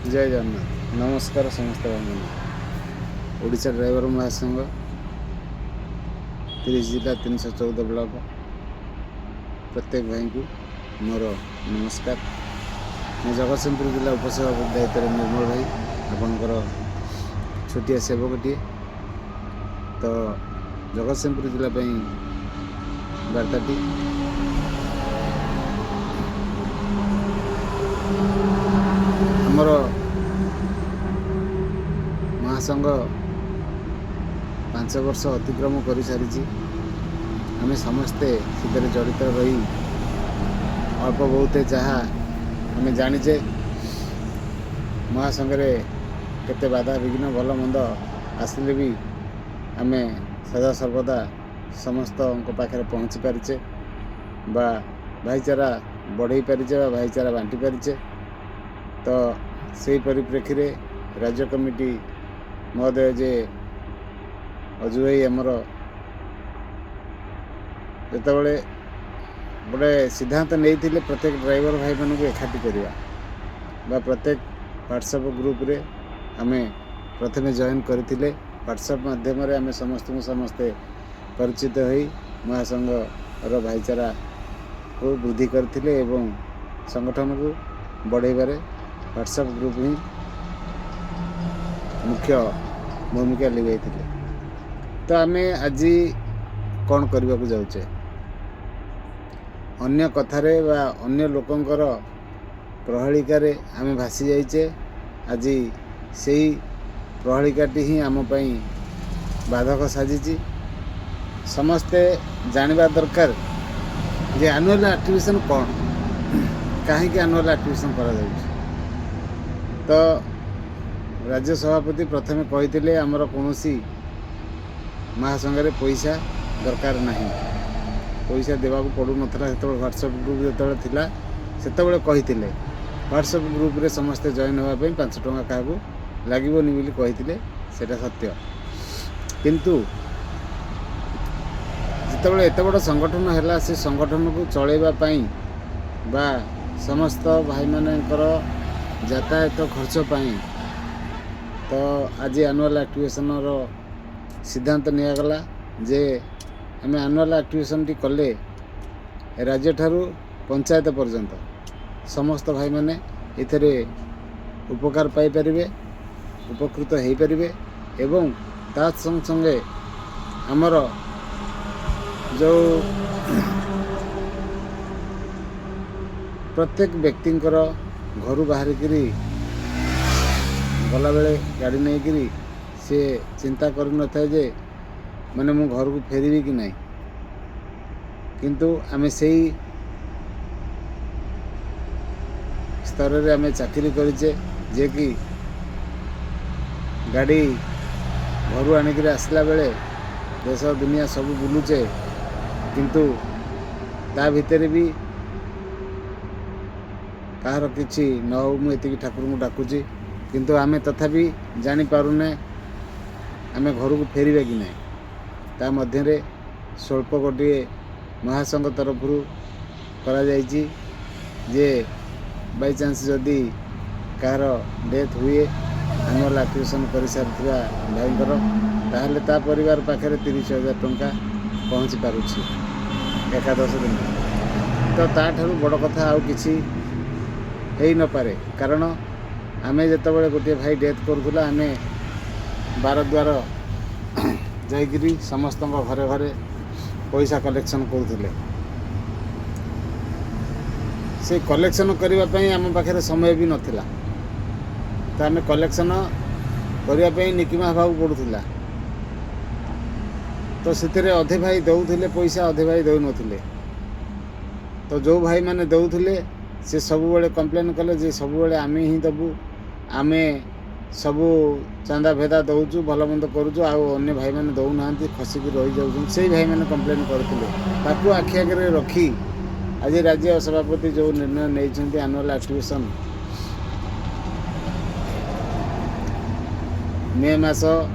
ଜୟ ଜଗନ୍ନାଥ। ନମସ୍କାର ସମସ୍ତ ଭାଇମାନଙ୍କୁ। ଓଡ଼ିଶା ଡ୍ରାଇଭର ମହାସଂଘ, 30 ଜିଲ୍ଲା, 314 ବ୍ଲକ, ପ୍ରତ୍ୟେକ ଭାଇଙ୍କୁ ମୋର ନମସ୍କାର। ମୁଁ ଜଗତସିଂହପୁର ଜିଲ୍ଲା ଉପସଭାପତି ଦାୟିତ୍ୱରେ ନିର୍ମଳ ଭାଇ, ଆପଣଙ୍କର ଛୋଟିଆ ସେବକଟିଏ। ତ ଜଗତସିଂହପୁର ଜିଲ୍ଲା ପାଇଁ ବାର୍ତ୍ତାଟି, ଆମର ମହାସଂଘ 5 ବର୍ଷ ଅତିକ୍ରମ କରିସାରିଛି। ଆମେ ସମସ୍ତେ ସେଥିରେ ଜଡ଼ିତ ରହି ଅଳ୍ପ ବହୁତ ଯାହା ଆମେ ଜାଣିଛେ, ମହାସଂଘରେ କେତେ ବାଧା ବିଘ୍ନ ଭଲ ମନ୍ଦ ଆସିଲେ ବି ଆମେ ସଦାସର୍ବଦା ସମସ୍ତଙ୍କ ପାଖରେ ପହଞ୍ଚି ପାରିଛେ ବା ଭାଇଚାରା ବଢ଼େଇ ପାରିଛେ ବା ଭାଇଚାରା ବାଣ୍ଟି ପାରିଛେ। ତ ସେଇ ପରିପ୍ରେକ୍ଷୀରେ ରାଜ୍ୟ କମିଟି ମହୋଦୟ ଯେ ଅଜୁ ଭାଇ, ଆମର ଯେତେବେଳେ ଗୋଟେ ସିଦ୍ଧାନ୍ତ ନେଇଥିଲେ ପ୍ରତ୍ୟେକ ଡ୍ରାଇଭର ଭାଇମାନଙ୍କୁ ଏକାଠି କରିବା ବା ପ୍ରତ୍ୟେକ ହ୍ୱାଟ୍ସଆପ୍ ଗ୍ରୁପରେ ଆମେ ପ୍ରଥମେ ଜଏନ୍ କରିଥିଲେ। ହ୍ୱାଟ୍ସଆପ୍ ମାଧ୍ୟମରେ ଆମେ ସମସ୍ତଙ୍କୁ ସମସ୍ତେ ପରିଚିତ ହୋଇ ମହାସଂଘର ଭାଇଚାରାକୁ ବୃଦ୍ଧି କରିଥିଲେ ଏବଂ ସଂଗଠନକୁ ବଢ଼େଇବାରେ ହ୍ୱାଟ୍ସଆପ୍ ଗ୍ରୁପ୍ ହିଁ ମୁଖ୍ୟ ଭୂମିକା ଲିଭାଇଥିଲେ। ତ ଆମେ ଆଜି କ'ଣ କରିବାକୁ ଯାଉଛେ? ଅନ୍ୟ କଥାରେ ବା ଅନ୍ୟ ଲୋକଙ୍କର ପ୍ରହେଳିକାରେ ଆମେ ଭାସି ଯାଇଛେ। ଆଜି ସେଇ ପ୍ରହେଳିକାଟି ହିଁ ଆମ ପାଇଁ ବାଧକ ସାଜିଛି। ସମସ୍ତେ ଜାଣିବା ଦରକାର ଯେ ଆନୁଆଲ୍ ଆକ୍ଟିଭେସନ୍ କ'ଣ, କାହିଁକି ଆନୁଆଲ୍ ଆକ୍ଟିଭେସନ୍ କରାଯାଉଛି। ତ ରାଜ୍ୟ ସଭାପତି ପ୍ରଥମେ କହିଥିଲେ, ଆମର କୌଣସି ମହାସଂଘରେ ପଇସା ଦରକାର ନାହିଁ। ପଇସା ଦେବାକୁ ପଡ଼ୁନଥିଲା ସେତେବେଳେ। ହ୍ୱାଟ୍ସଆପ୍ ଗ୍ରୁପ୍ ଯେତେବେଳେ ଥିଲା, ସେତେବେଳେ କହିଥିଲେ ହ୍ୱାଟ୍ସଆପ୍ ଗ୍ରୁପ୍ରେ ସମସ୍ତେ ଜଏନ୍ ହେବା ପାଇଁ 5 ଟଙ୍କା କାହାକୁ ଲାଗିବନି ବୋଲି କହିଥିଲେ। ସେଇଟା ସତ୍ୟ। କିନ୍ତୁ ଯେତେବେଳେ ଏତେ ବଡ଼ ସଂଗଠନ ହେଲା, ସେ ସଂଗଠନକୁ ଚଳାଇବା ପାଇଁ ବା ସମସ୍ତ ଭାଇମାନଙ୍କର ଯାତାୟାତ ଖର୍ଚ୍ଚ ପାଇଁ ତ ଆଜି ଆନୁଆଲ୍ ଆକ୍ଟିଭେସନ୍ର ସିଦ୍ଧାନ୍ତ ନିଆଗଲା ଯେ ଆମେ ଆନୁଆଲ୍ ଆକ୍ଟିଭେସନ୍ଟି କଲେ ରାଜ୍ୟଠାରୁ ପଞ୍ଚାୟତ ପର୍ଯ୍ୟନ୍ତ ସମସ୍ତ ଭାଇମାନେ ଏଥିରେ ଉପକାର ପାଇପାରିବେ, ଉପକୃତ ହେଇପାରିବେ ଏବଂ ତା ସଙ୍ଗେ ସଙ୍ଗେ ଆମର ଯେଉଁ ପ୍ରତ୍ୟେକ ବ୍ୟକ୍ତିଙ୍କର ଘରୁ ବାହାରିକିରି ଗଲାବେଳେ ଗାଡ଼ି ନେଇକିରି ସେ ଚିନ୍ତା କରିନଥାଏ ଯେ ମାନେ ମୁଁ ଘରକୁ ଫେରିବି କି ନାହିଁ। କିନ୍ତୁ ଆମେ ସେଇ ସ୍ତରରେ ଆମେ ଚାକିରି କରିଛେ ଯେ କି ଗାଡ଼ି ଘରୁ ଆଣିକିରି ଆସିଲା ବେଳେ ଦେଶ ଦୁନିଆ ସବୁ ବୁଲୁଛେ, କିନ୍ତୁ ତା ଭିତରେ ବି କାହାର କିଛି ନ ହଉ, ମୁଁ ଏତିକି ଠାକୁରଙ୍କୁ ଡାକୁଛି। କିନ୍ତୁ ଆମେ ତଥାପି ଜାଣିପାରୁନେ ଆମେ ଘରକୁ ଫେରିବା କି ନାହିଁ। ତା ମଧ୍ୟରେ ସ୍ୱଳ୍ପ ଗୋଟିଏ ମହାସଂଘ ତରଫରୁ କରାଯାଇଛି ଯେ ବାଇଚାନ୍ସ ଯଦି କାହାର ଡେଥ୍ ହୁଏ ଆନୁଆଲ୍ ଆକ୍ଟିଭେସନ୍ କରିସାରିଥିବା ଭାଇଙ୍କର, ତାହେଲେ ତା ପରିବାର ପାଖରେ 30,000 ଟଙ୍କା ପହଞ୍ଚି ପାରୁଛି ଏକାଦଶ ଦିନ। ତ ତା'ଠାରୁ ବଡ଼ କଥା ଆଉ କିଛି ହେଇନପାରେ। କାରଣ ଆମେ ଯେତେବେଳେ ଗୋଟିଏ ଭାଇ ଡେଥ୍ କରୁଥିଲା, ଆମେ ବାର ଦ୍ୱାର ଯାଇକିରି ସମସ୍ତଙ୍କ ଘରେ ଘରେ ପଇସା କଲେକ୍ସନ୍ କରୁଥିଲେ। ସେ କଲେକ୍ସନ୍ କରିବା ପାଇଁ ଆମ ପାଖରେ ସମୟ ବି ନଥିଲା। ତ ଆମେ କଲେକ୍ସନ୍ କରିବା ପାଇଁ ନିକିମା ହେବାକୁ ପଡ଼ୁଥିଲା। ତ ସେଥିରେ ଅଧେ ଭାଇ ଦେଉଥିଲେ ପଇସା, ଅଧେ ଭାଇ ଦେଉନଥିଲେ। ତ ଯେଉଁ ଭାଇମାନେ ଦେଉଥିଲେ, ସେ ସବୁବେଳେ କମ୍ପ୍ଲେନ୍ କଲେ ଯେ ସବୁବେଳେ ଆମେ ହିଁ ଦେବୁ, ଆମେ ସବୁ ଚାନ୍ଦା ଭେଦା ଦେଉଛୁ, ଭଲ ମନ୍ଦ କରୁଛୁ, ଆଉ ଅନ୍ୟ ଭାଇମାନେ ଦେଉନାହାନ୍ତି, ଖସିକି ରହିଯାଉଛନ୍ତି। ସେଇ ଭାଇମାନେ କମ୍ପ୍ଲେନ୍ କରିଥିଲେ। ତାକୁ ଆଖି ଆଗରେ ରଖି ଆଜି ରାଜ୍ୟ ସଭାପତି ଯେଉଁ ନିର୍ଣ୍ଣୟ ନେଇଛନ୍ତି, ଆନୁଆଲ୍ ଆକ୍ଟିଭେସନ୍ ମେ ମାସ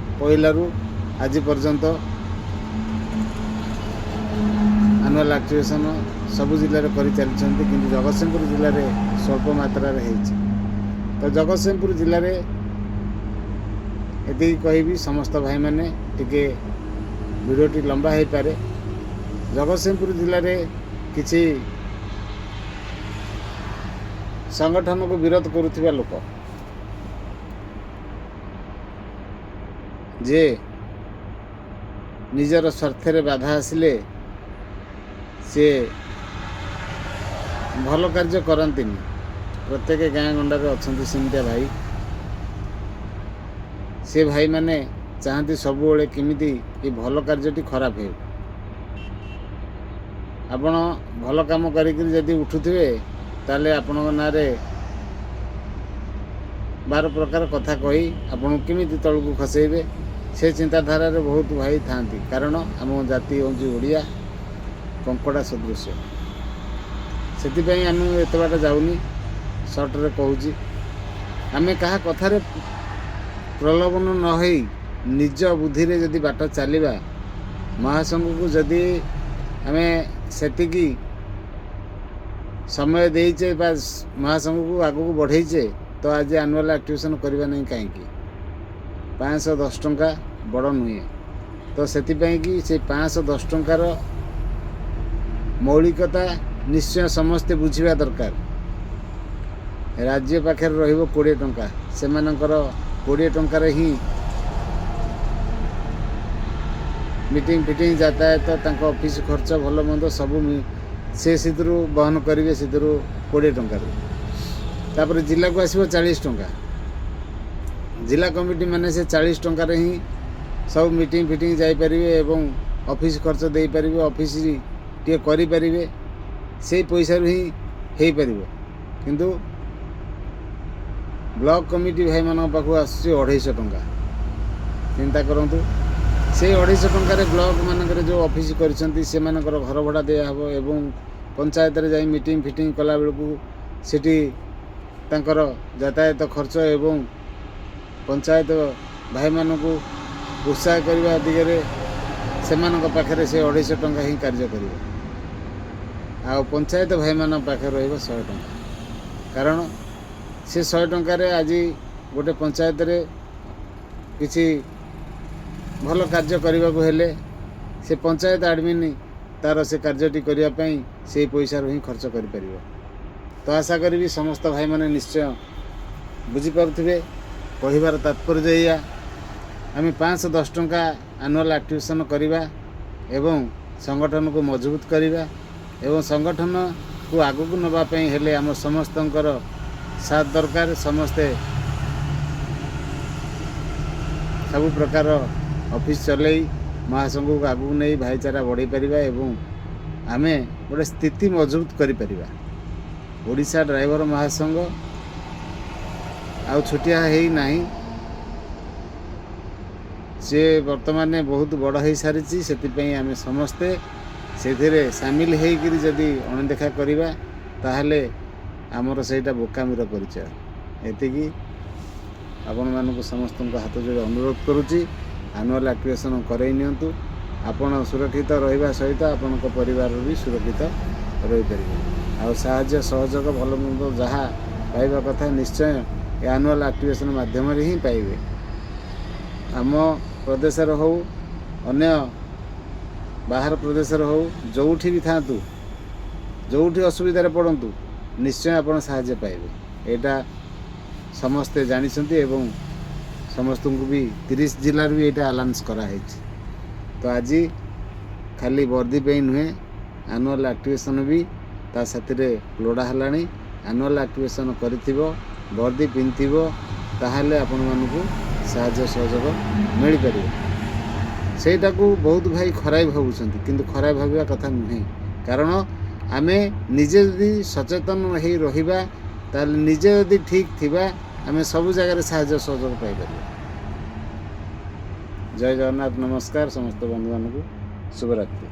1ଲାରୁ ଆଜି ପର୍ଯ୍ୟନ୍ତ ଆନୁଆଲ୍ ଆକ୍ଟିଭେସନ୍ ସବୁ ଜିଲ୍ଲାରେ କରିଚାଲିଛନ୍ତି, କିନ୍ତୁ ଜଗତସିଂହପୁର ଜିଲ୍ଲାରେ ସ୍ୱଳ୍ପ ମାତ୍ରାରେ ହେଇଛି। ତ ଜଗତସିଂହପୁର ଜିଲ୍ଲାରେ ଏତିକି କହିବି ସମସ୍ତ ଭାଇମାନେ, ଟିକେ ଭିଡ଼ିଓଟି ଲମ୍ବା ହେଇପାରେ। ଜଗତସିଂହପୁର ଜିଲ୍ଲାରେ କିଛି ସଂଗଠନକୁ ବିରୋଧ କରୁଥିବା ଲୋକ ଯେ ନିଜର ସ୍ୱାର୍ଥରେ ବାଧା ଆସିଲେ ସିଏ ଭଲ କାର୍ଯ୍ୟ କରନ୍ତିନି। ପ୍ରତ୍ୟେକ ଗାଁ ଗଣ୍ଡାରେ ଅଛନ୍ତି ସେମିତିଆ ଭାଇ। ସେ ଭାଇମାନେ ଚାହାନ୍ତି ସବୁବେଳେ କେମିତି ଏ ଭଲ କାର୍ଯ୍ୟଟି ଖରାପ ହେଉ। ଆପଣ ଭଲ କାମ କରିକିରି ଯଦି ଉଠୁଥିବେ, ତାହେଲେ ଆପଣଙ୍କ ନାଁରେ ବାର ପ୍ରକାର କଥା କହି ଆପଣଙ୍କୁ କେମିତି ତଳକୁ ଖସେଇବେ, ସେ ଚିନ୍ତାଧାରାରେ ବହୁତ ଭାଇ ଥାଆନ୍ତି। କାରଣ ଆମ ଜାତି ହେଉଛି ଓଡ଼ିଆ, କଙ୍କଡ଼ା ସଦୃଶ୍ୟ। ସେଥିପାଇଁ ଆମେ ଏତେ ବାଟ ଯାଉନି, ସର୍ଟରେ କହୁଛି। ଆମେ କାହା କଥାରେ ପ୍ରଲୋଭନ ନ ହେଇ ନିଜ ବୁଦ୍ଧିରେ ଯଦି ବାଟ ଚାଲିବା, ମହାସଂଘକୁ ଯଦି ଆମେ ସେତିକି ସମୟ ଦେଇଛେ ବା ମହାସଂଘକୁ ଆଗକୁ ବଢ଼େଇଛେ, ତ ଆଜି ଆନୁଆଲ୍ ଆକ୍ଟିଭେସନ୍ କରିବା ନାହିଁ କାହିଁକି? 510 ଟଙ୍କା ବଡ଼ ନୁହେଁ। ତ ସେଥିପାଇଁ କି ସେ 510 ଟଙ୍କାର ମୌଳିକତା ନିଶ୍ଚୟ ସମସ୍ତେ ବୁଝିବା ଦରକାର। ରାଜ୍ୟ ପାଖରେ ରହିବ 20 ଟଙ୍କା, ସେମାନଙ୍କର 20 ଟଙ୍କାରେ ହିଁ ମିଟିଂ ଫିଟିଂ, ଯାତାୟାତ, ତାଙ୍କ ଅଫିସ୍ ଖର୍ଚ୍ଚ, ଭଲ ମନ୍ଦ ସବୁ ସେ ସେଥିରୁ ବହନ କରିବେ, ସେଥିରୁ 20 ଟଙ୍କାରୁ। ତାପରେ ଜିଲ୍ଲାକୁ ଆସିବ 40 ଟଙ୍କା। ଜିଲ୍ଲା କମିଟି ମାନେ ସେ 40 ଟଙ୍କାରେ ହିଁ ସବୁ ମିଟିଂ ଫିଟିଂ ଯାଇପାରିବେ ଏବଂ ଅଫିସ୍ ଖର୍ଚ୍ଚ ଦେଇପାରିବେ, ଅଫିସ୍ ଟିକେ କରିପାରିବେ, ସେଇ ପଇସାରୁ ହିଁ ହେଇପାରିବ। କିନ୍ତୁ ବ୍ଲକ୍ କମିଟି ଭାଇମାନଙ୍କ ପାଖକୁ ଆସୁଛି 250 ଟଙ୍କା। ଚିନ୍ତା କରନ୍ତୁ, ସେଇ 250 ଟଙ୍କାରେ ବ୍ଲକ୍ ମାନଙ୍କରେ ଯେଉଁ ଅଫିସ୍ କରିଛନ୍ତି ସେମାନଙ୍କର ଘର ଭଡ଼ା ଦିଆହେବ ଏବଂ ପଞ୍ଚାୟତରେ ଯାଇ ମିଟିଂ ଫିଟିଂ କଲାବେଳକୁ ସେଠି ତାଙ୍କର ଯାତାୟାତ ଖର୍ଚ୍ଚ ଏବଂ ପଞ୍ଚାୟତ ଭାଇମାନଙ୍କୁ ଉତ୍ସାହ କରିବା ଦିଗରେ ସେମାନଙ୍କ ପାଖରେ ସେ 250 ଟଙ୍କା ହିଁ କାର୍ଯ୍ୟ କରିବ। ଆଉ ପଞ୍ଚାୟତ ଭାଇମାନଙ୍କ ପାଖରେ ରହିବ 100 ଟଙ୍କା। କାରଣ ସେ 100 ଟଙ୍କାରେ ଆଜି ଗୋଟେ ପଞ୍ଚାୟତରେ କିଛି ଭଲ କାର୍ଯ୍ୟ କରିବାକୁ ହେଲେ ସେ ପଞ୍ଚାୟତ ଆଡ଼ମିନ୍ ତା'ର ସେ କାର୍ଯ୍ୟଟି କରିବା ପାଇଁ ସେଇ ପଇସାରୁ ହିଁ ଖର୍ଚ୍ଚ କରିପାରିବ। ତ ଆଶା କରିବି ସମସ୍ତ ଭାଇମାନେ ନିଶ୍ଚୟ ବୁଝିପାରୁଥିବେ। କହିବାର ତାତ୍ପର୍ଯ୍ୟ ଏଇଆ, ଆମେ 510 ଟଙ୍କା ଆନୁଆଲ୍ ଆକ୍ଟିଭେସନ୍ କରିବା ଏବଂ ସଂଗଠନକୁ ମଜବୁତ କରିବା ଏବଂ ସଂଗଠନକୁ ଆଗକୁ ନେବା ପାଇଁ ହେଲେ ଆମ ସମସ୍ତଙ୍କର ସାଥ ଦରକାର। ସମସ୍ତେ ସବୁ ପ୍ରକାର ଅଫିସ୍ ଚଲେଇ ମହାସଂଘକୁ ଆଗକୁ ନେଇ ଭାଇଚାରା ବଢ଼େଇ ପାରିବା ଏବଂ ଆମେ ଗୋଟେ ସ୍ଥିତି ମଜବୁତ କରିପାରିବା। ଓଡ଼ିଶା ଡ୍ରାଇଭର ମହାସଂଘ ଆଉ ଛୋଟିଆ ହେଇନାହିଁ, ସେ ବର୍ତ୍ତମାନ ବହୁତ ବଡ଼ ହେଇସାରିଛି। ସେଥିପାଇଁ ଆମେ ସମସ୍ତେ ସେଥିରେ ସାମିଲ ହେଇକିରି ଯଦି ଅଣଦେଖା କରିବା, ତାହେଲେ ଆମର ସେଇଟା ବୋକାମିର ପରିଚୟ। ଏତିକି ଆପଣମାନଙ୍କୁ ସମସ୍ତଙ୍କୁ ହାତ ଯୋଡ଼ି ଅନୁରୋଧ କରୁଛି, ଆନୁଆଲ୍ ଆକ୍ଟିଭେସନ୍ କରାଇ ନିଅନ୍ତୁ। ଆପଣ ସୁରକ୍ଷିତ ରହିବା ସହିତ ଆପଣଙ୍କ ପରିବାର ବି ସୁରକ୍ଷିତ ରହିପାରିବେ। ଆଉ ସାହାଯ୍ୟ ସହଯୋଗ ଭଲ ମନ୍ଦ ଯାହା ପାଇବା କଥା ନିଶ୍ଚୟ ଏ ଆନୁଆଲ୍ ଆକ୍ଟିଭେସନ୍ ମାଧ୍ୟମରେ ହିଁ ପାଇବେ। ଆମ ପ୍ରଦେଶର ହଉ, ଅନ୍ୟ ବାହାର ପ୍ରଦେଶର ହଉ, ଯେଉଁଠି ବି ଥାଆନ୍ତୁ, ଯେଉଁଠି ଅସୁବିଧାରେ ପଡ଼ନ୍ତୁ, ନିଶ୍ଚୟ ଆପଣ ସାହାଯ୍ୟ ପାଇବେ। ଏଇଟା ସମସ୍ତେ ଜାଣିଛନ୍ତି ଏବଂ ସମସ୍ତଙ୍କୁ ବି 30 ଜିଲ୍ଲାରୁ ବି ଏଇଟା ଆଲାଉନ୍ସ କରାହେଇଛି। ତ ଆଜି ଖାଲି ବର୍ଦ୍ଦି ପାଇଁ ନୁହେଁ, ଆନୁଆଲ୍ ଆକ୍ଟିଭେସନ୍ ବି ତା ସାଥିରେ ଲୋଡ଼ା ହେଲାଣି। ଆନୁଆଲ୍ ଆକ୍ଟିଭେସନ୍ କରିଥିବ, ବର୍ଦ୍ଦି ପିନ୍ଧିଥିବ, ତାହେଲେ ଆପଣମାନଙ୍କୁ ସାହାଯ୍ୟ ସହଯୋଗ ମିଳିପାରିବ। ସେଇଟାକୁ ବହୁତ ଭାଇ ଖରାପ ଭାବୁଛନ୍ତି, କିନ୍ତୁ ଖରାପ ଭାବିବା କଥା ନୁହେଁ। କାରଣ ଆମେ ନିଜେ ଯଦି ସଚେତନ ହେଇ ରହିବା, ତାହେଲେ ନିଜେ ଯଦି ଠିକ୍ ଥିବା, ଆମେ ସବୁ ଜାଗାରେ ସାହାଯ୍ୟ ସହଯୋଗ ପାଇପାରିବା। ଜୟ ଜଗନ୍ନାଥ, ନମସ୍କାର ସମସ୍ତ ବନ୍ଧୁମାନଙ୍କୁ, ଶୁଭରାତ୍ରି।